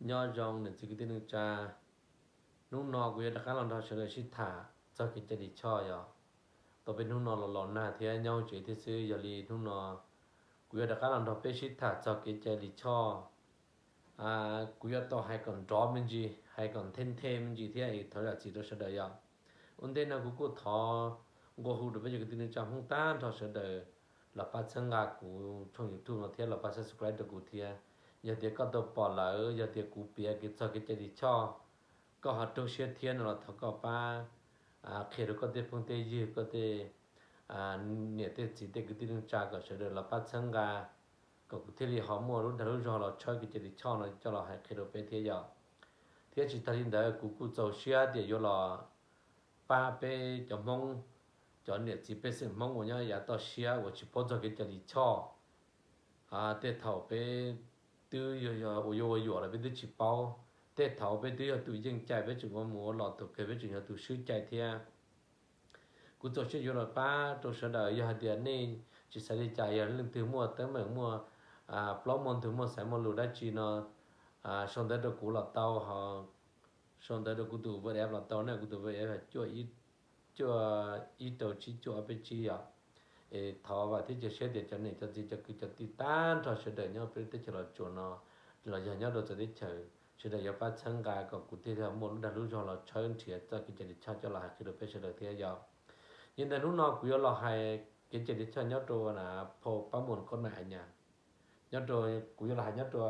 Nyob zoo niam txiv kwv tij neej tsa, hnub no kuv yuav rov qab los nrog sawv daws sib tham txog kev cai lis choj yom. Tau peb hnub no los los nag thiab nyob hauv tsev thiab xwb, yog li hnub no kuv yuav rov qab los nrog peb sib tham txog kev cai lis choj. Kuv yuav tau hais kom nrov me ntsis, hais kom nthe nthe me ntsis thiab es thov zam txim rau sawv daws yom. Ua ntej no kuv kuj thov nqua hu rau peb cov kwv tij neej tsa Hmoob tag nrho sawv daws los pab txhawb nqa kuv tshooj YouTube no thiab los pab subscribe rau kuv thiab. Yog tias koj tau pom lawm, yog tias kuv piav kev txog kev cai lis choj, koj ho raug siab thiab no los thov koj pab qhia rau koj tej phooj tej ywg, koj tej niam tej txiv tej kwv tij neej tsa kom sawv daws los pab txhawb nqa, kom kuv thiaj li ho muaj lub dag lub zog los tshawb kev cai lis choj no coj los hais qhia rau peb thiab yom. Thiab tsis tag li ntawd kuv kuj txaus siab tias yuav los pab peb cov Hmoob, cov niam txiv pej xeem Hmoob uas nyob yav toj siab uas tsis paub txog kev cai lis choj. Tej thaum peb twb yog ua yuav ua yuam lawm peb twb tsis paub. Tej thaum peb twb yog tus yeej cai, peb tseem ua mus ua los tus kawg, peb tseem yog tus swb cai thiab. Kuv txaus siab yuav los pab rau sawv daws, yog hais tias nej tsis xav li cas, yog leej twg muaj teeb meem, muaj plaub muaj ntug, muaj xaiv muaj lus dab tsi no, sau ntawv rau kuv los tau, ho sau ntawv rau kuv tus WhatsApp los tau na, kuv tus WhatsApp cuaj ib rau tsib cuaj ob peb tsib yom. Es thov vam thiab cia siab tias cov niam cov txiv cov kwv cov tij tag nrho sawv daws nyob peb lub teb chaws Los Tsuas no los yog nyob rau txawv teb chaws, sawv daws yuav pab txhawb nqa kom kuv thiaj li muaj lub dag lub zog los tshawb nrhiav txoj kev cai lis choj coj los hais qhia rau peb sawv daws thiab yom. Yog li ntawd hnub no kuv yuav los hais kev cai lis choj nyob rau phau pab muam koj na a nyas. Nyob rau, kuv yuav los hais nyob rau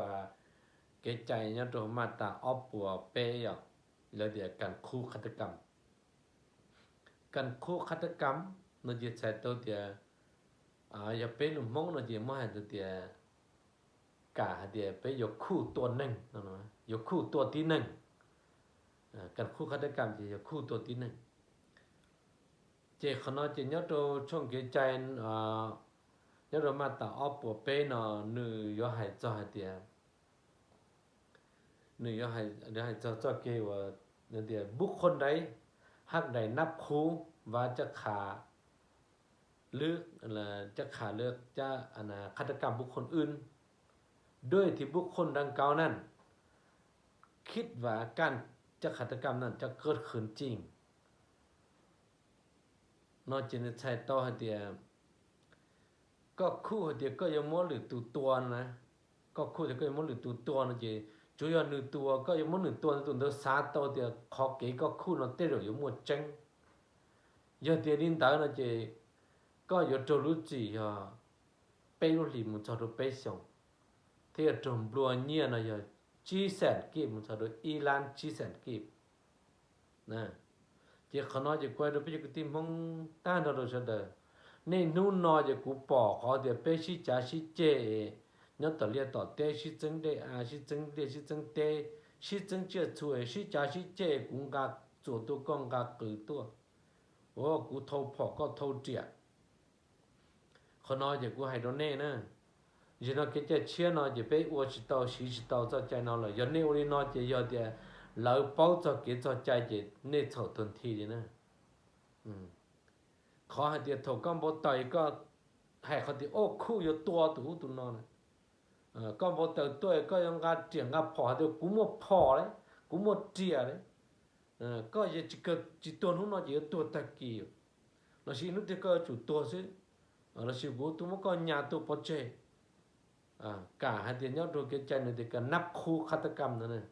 kev cai nyob rau mas tas ob puas peb yom, lawv tias kas khub khab tab kam. Kas khub khab tab kam no ces txhais tau tias, yog peb lus Hmoob no ces muab hais tias, kam hais tias peb yuav khuj tua neeg, yuav khuj tua tib neeg. Kas khub khab tab kam ces yog khuj tua tib neeg. Ces qhov no ces nyob rau tshooj kev cai, nyob rau mas tas ob puas peb no, nws yuav hais txog hais tias, nws yuav hais txog txoj kev uas tias bub qhoj daiv, hab dais nab khub, vav caj qha lwb, caj qha lwb, khab tab kam bub qhoj wb, duj thi bub qhoj dab kaub na, khib vav kaj caj qha tab kam na caj qhwv cij no ces nws txhais tau hais tias, koj khuj hais tias koj yuav muab lwm tus tua no na, koj khuj tias koj yuav muab lwm tus tua no ces tsuav yog nws tus uas koj yuav muab nws tua tus ntawd xav tau tias qhov kev koj khuj no tej zaum yuav muaj tseeb. Yog tias li ntawd no ces koj yuav raug lub txim yog peb lub hlis mus txog rau peb xyoos, thiab yuav raug nplua nyiaj no yog tsib xees kib mus txog rau ib lab tsib xees kib. Ces qhov no ces kuv hais rau peb cov kwv tij Hmoob tag nrho rau sawv daws, nej hnub no ces kuv pom qhov tias peb sib cav sib ceg, nyob tom liaj tom teb sib txeeb dej av, sib txeeb liaj sib txeeb teb, sib txeeb tsiaj txhu, sib cav sib ceg, kuv nqa txuas tuaj koj nqa qws tuaj, ua kuv thau phom koj thau riam. Qhov no ces kuv hais rau nej na, zaum no kev cai tshiab no ces peb ua tsis tau siv tsis tau txoj cai no lawm. Yog nej ua li no ces yog tias lawv paub txog kev txog cai ces nej txhaum tuag nthi li na. Qhov hais tias thaum koj npau taws koj hais qhov tias o khuj yuav tua tus ub tus no na, koj npau taws tuaj koj yuav nqa riam nqa phom hais tias kuv muaj phom li, kuv muaj riam li, koj yeej tsis kawg tsis tuag hnub no ces yuav tuag tag kis, lossis hnub twg koj yuav tsum tuag xwb, lossis kuv tuaj muab koj nyas tuaj pov tseg. Kam hais tias nyob rau kev cai nws tias kas nab khub khab tab kam ntawd,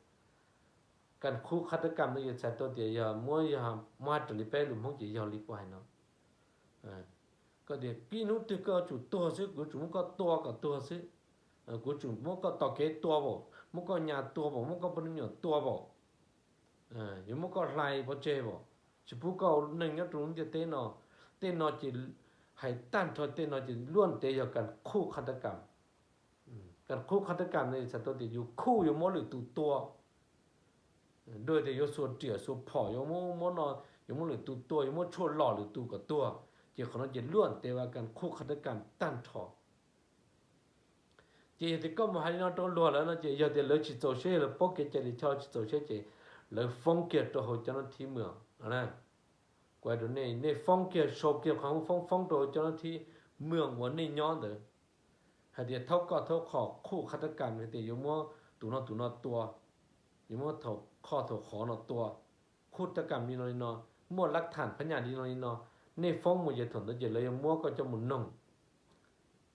kas khub khab tab kam no yog txhais tau tias yog muab, yog muab hais raws li peb lus Hmoob ces yog li kuv hais no. Koj tias kib hnub twg koj yuav tsum tuag xwb, kuv tsum muab koj tua kom tuag xwb, kuv tsum muab koj tos kev tua npaum, muab koj nyas tua npaum, muab koj poj niam tua npaum, yuav muab koj hlais pov tseg npaum, tsis pub koj ua neeg nyob rau lub ntiaj teb no. Tej no ces hais tag nrho tej no ces luaj ntev yog kas khub khab tab kam. Kas khub khab tab kam no txhais tau tias yus khuj yuav muab lwm tus tua, dua tias yuav xuas riam xuas phom yuav muab, yuav muab lwm tus tua, yuav muab tshuaj lom lwm tus kom tuag, ces qhov no ces luaj ntev vas kas khub khab tab kam tag nrho. Ces yog tias koj mus hais li no rau luag lawm no ces yog tias lawv tsis txaus siab, yog lawv paub kev cai lis choj tsis txaus siab ces lawv foob kiag rau hauv cov nab thib mws no na. Kuv hais rau nej, nej foob kiag, sau kiag qhov foob foob rau hauv cov nab thib mws uas nej nyob ntawd, hais tias thaub koj thaub qhom khuj khab tab kam, hais tias yuav muab tus no tus no tua, yuav muab thaum qhov thaum qhov no tua, qhuj tab kam li no li no, muaj lab tham phab nyaj li no li no, nej foob mus ces thaum ntawd ces lawv yuav muab koj coj mus noog.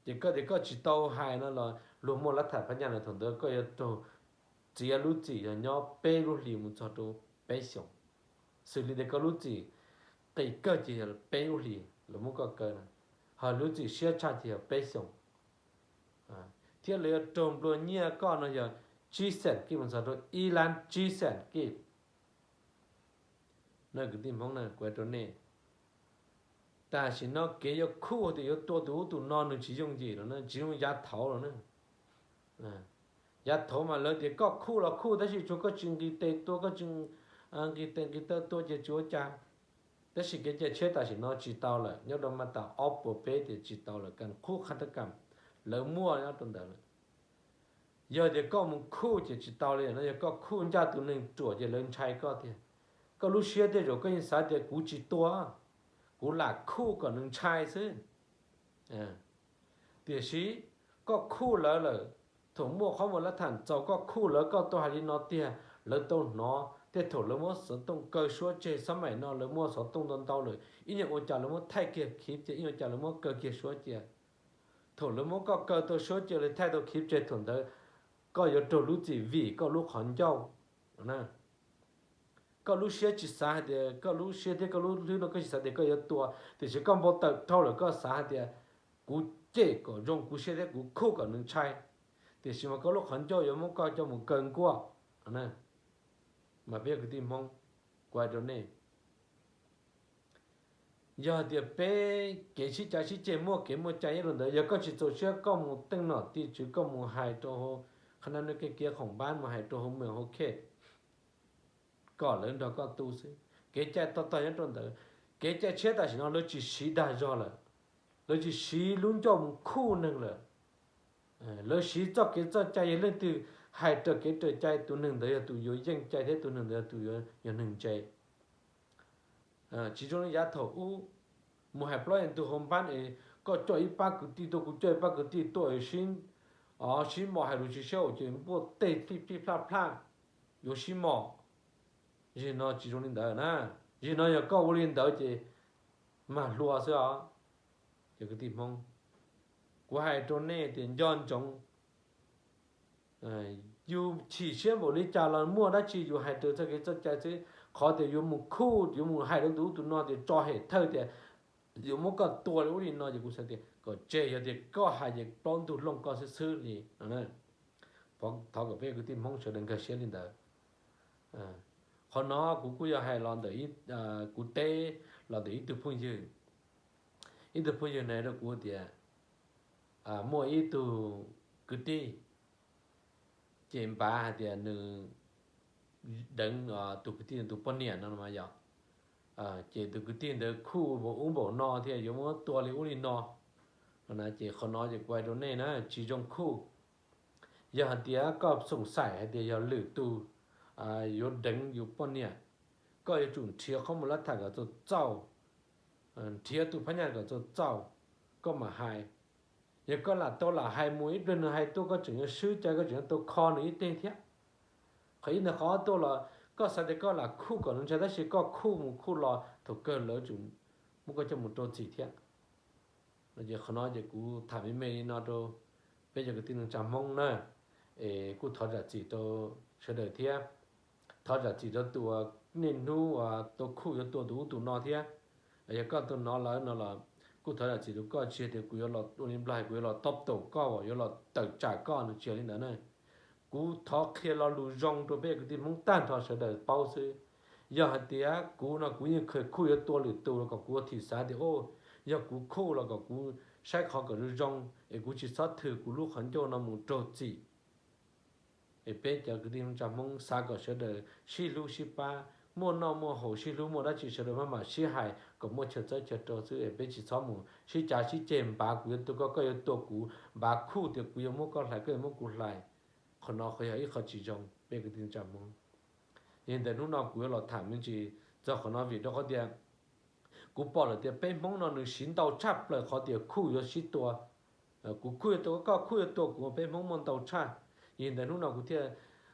Ces koj tias koj tsis tau hais no los luag muaj lab tham phab nyaj lawm, thaum ntawd koj yuav raug txiav lub txim yog nyob peb lub hlis mus txog rau peb xyoos. Xws li tias koj lub txim qis kawg ces yog peb lub hlis lawv muab koj kaw na, ho lub txim siab tshaj ces yog peb xyoos. Thiab lawv yuav raug nplua nyiaj koj no yog tsib xees kij mus txog rau ib lab tsib xees kij. No kwv tij Hmoob na, kuv hais rau nej, tam sim no kev yuav khuj tias yuav tua tus ub tus no nws tsis yooj yim los na, tsis zoo yav thaud los na. Yav thaud mas lawv tias koj khuj los khuj tab sis tsuas koj tsis nqis tes tua, koj tsis nqis tes nqis taw tua ces tsis ua cas. Tab sis kev cai tshiab tam sim no tsis tau lawm, nyob rau mas tas ob puas peb tias tsis tau lawm, kam khuj qhab tab kam lawv muaj nyob rau ntawd lawm. Yog tias koj mus khuj ces tsis tau li no, yog koj khuj ncaj tus neeg ruam ces lawv ntshai koj tiag. Koj lub siab tej zaum koj yeej xav tias kuv tsis tua, kuv lam khuj kom nws ntshai xwb. Tiam sis koj khuj lawv lawm, thaum muaj qhov muag lab tham txaus koj khuj lawv, koj tau hais li no tiag lawv tau hnov, tej thaum lawv muab xov tooj kaw suab tseg, xab maim no lawv muaj xov tooj ntau ntau lawm, ib nyuag ua cas lawv muab thaij kiag khiv ces ib nyuag ua cas lawv muab kaw kiag suab cia. Thaum lawv muab koj kaw tau suab cia, lawv thaij tau khiv tseg, thaum ntawd koj yuav raug lub txim vim koj lub qhov ncauj. Koj lub siab tsis xav hais tias, koj lub siab thiab koj lub hlwb no koj tsis xav tias koj yuav tua, tiam sis koj npau taws dhau lawm koj xav hais tias kuv cem kom zoo kuv siab thiab kuv khuj kom nws ntshai, tiam sis mas koj lub qhov ncauj yuav muab koj coj mus kaw nkuaj. Mas peb yog kwv tij Hmoob, kuv hais rau nej, yog tias peb kev sib cav sib ceg muaj kev muaj cai nyob rau ntawd, yog koj tsis txaus siab koj mus teej nom tij tswv, koj mus hais rau hauv qhab nab nuj kev kiav khoom npab, mus hais rau hauv mws hauv khej kom lawv nrog koj tu xwb. Kev cai tog tog nyob rau ntawd. Kev cai tshiab tam sim no lawv tsis siv dag zog lawm, lawv tsis siv lub ncauj mus khuj neeg lawm. Lawv siv txoj kev txoj cai, yog leej twg hais raws kev raws cai tus neeg ntawd yog tus yuav yeej cai thiab tus neeg ntawd yog tus yog neeg ntse. Tsis zoo li yav thaum ub, mus hais plaub ntug hauv npab es koj coj ib pab kwv tij tuaj, kuv coj ib pab kwv tij tuaj es sib, sib mos hais lus tsis sib haum ces npuaj teg plij plij plaj plaj, yuav sib mos. Zim no tsis zoo li ntawd na. Zim no yog koj ua li ntawd ces mag hlua xwb os. Cov kwv tij Hmoob, kuv hais rau nej tias nco ntsoov, yus chim siab npaum li cas los muaj dab tsi yus hais raws txoj kev txoj cai xwb. Qhov tias yuav mus khuj, yuav mus hais rau tus ub tus no tias tso hem thawj tias yuav muab koj tua li ub li no ces kuv xav tias kom tseg, yog tias koj hais ces plaub ntug looj koj xwb xwb li no. Thov kom peb kwv tij Hmoob sawv daws nkag siab li ntawd. Qhov no kuv kuj yog hais los ntawm, kuv teb los ntawm ib tug phooj ywg. Ib tug phooj ywg na rau kuv tias muaj ib tug kwv tij ces npav hais tias nws deev tus kwv tij tus poj niam no mas yog, ces tus kwv tij ntawd khuj npaum ub npaum no thiab yuav muab tua li ub li no. No ces qhov no ces kuv hais rau nej na, tsis zoo khuj. Yog hais tias koj xoom xaim hais tias yog lwm tus yuav deev yus poj niam, koj yuav tsum nrhiav qhov muag lab tham kom txaus txaus, nrhiav tus phab nyaj kom txaus txaus, koj mam hais. Yog koj lam tau lam hais mus ib pliag nws hais tuaj koj tseem yuav swb cai, koj tseem yuav tau kho nws ib teg thiab. Qhov ib ntawd, qhov ob tuaj los koj xav tias koj lam khuj kom nws ntshai tab sis koj khuj mus khuj los thaum kawg lawv tseem muab koj coj mus rau txim thiab. No ces qhov no ces kuv tham me me li no rau peb cov kwv tij neej tsa Hmoob na, es kuj thov zam txim rau sawv daws thiab. Thov zam txim rau tus uas niaj hnub uas tau khuj yuav tua tus ub tus no thiab. Yog koj tau hnov lawm no los kuj thov zam txim rau koj, tsis yog tias kuv yuav los ua li Nplog hais kuv yuav los top tauj koj, yuav los tawm tsam koj no, tsis yog li ntawd na. Kuv thov qhia lo lus zoo rau peb kwv tij Hmoob tag nrho sawv daws paub xwb. Yog hais tias kuv no kuv yeej khaws khuj yuav tua lwm tus los kom kuv ua thim xav tias, o, yog kuv khuj los kom kuv saib qhov kom zoo zoo es kuv tsis txhob thwm kuv lub qhov ncauj no mus raug txim. Es peb cov kwv tij neej tsa Hmoob xav kom sawv daws sib hlub sib pab, muaj noj muaj haus sib hlub, muaj dab tsi sawv daws maj mam sib hais kom muaj chaw txawb chaw rau xwb. Es peb tsis txhob mus sib cav sib ceg, npav kuv yuav tua koj, koj yuav tua kuv, npav khuj tias kuv yuav muab koj hlais, koj yuav muab kuv hlais. Qhov no qhov yog ib qho tsis zoo peb kwv tij neej tsa Hmoob. Yog li ntawd hnub no kuv yuav los tham me ntsis txog qhov no vim rau qhov tias kuv pom lawm tias peb Hmoob no nws siv ntau tshaj plaws qhov tias khuj yuav sib tua. Kuv khuj yuav tua koj, koj khuj yuav tua kuv, peb Hmoob muaj ntau tshaj. Yog li ntawd hnub no kuv thiaj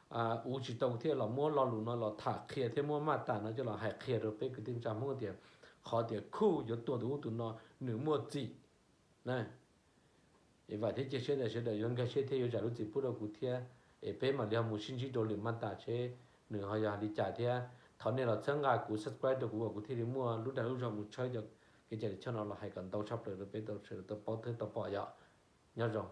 uv tsis tau kuv thiaj los muab lo lus no los tham qhia thiab muab maj tas no coj los hais qhia rau peb kwv tij neej tsa Hmoob tias qhov tias Khuj yuav tua tus ub tus no nws muaj txim na. Es vam thiab cia siab tias sawv daws yuav nkag siab thiab yuav zam lub txim pub rau kuv thiab, es peb mam li ho mus sib ntsib rau lwm maj tas seb nws ho yog li cas thiab. Thov nej los txhawb nqa kuv, subscribe rau kuv uas kuv thiaj li muaj lub dag lub zog mus tshawb cov kev cai lij choj no los hais kom ntau tshaj plaws rau peb tau sawv daws tau paub thiab tau pom yom. Nyob zoo.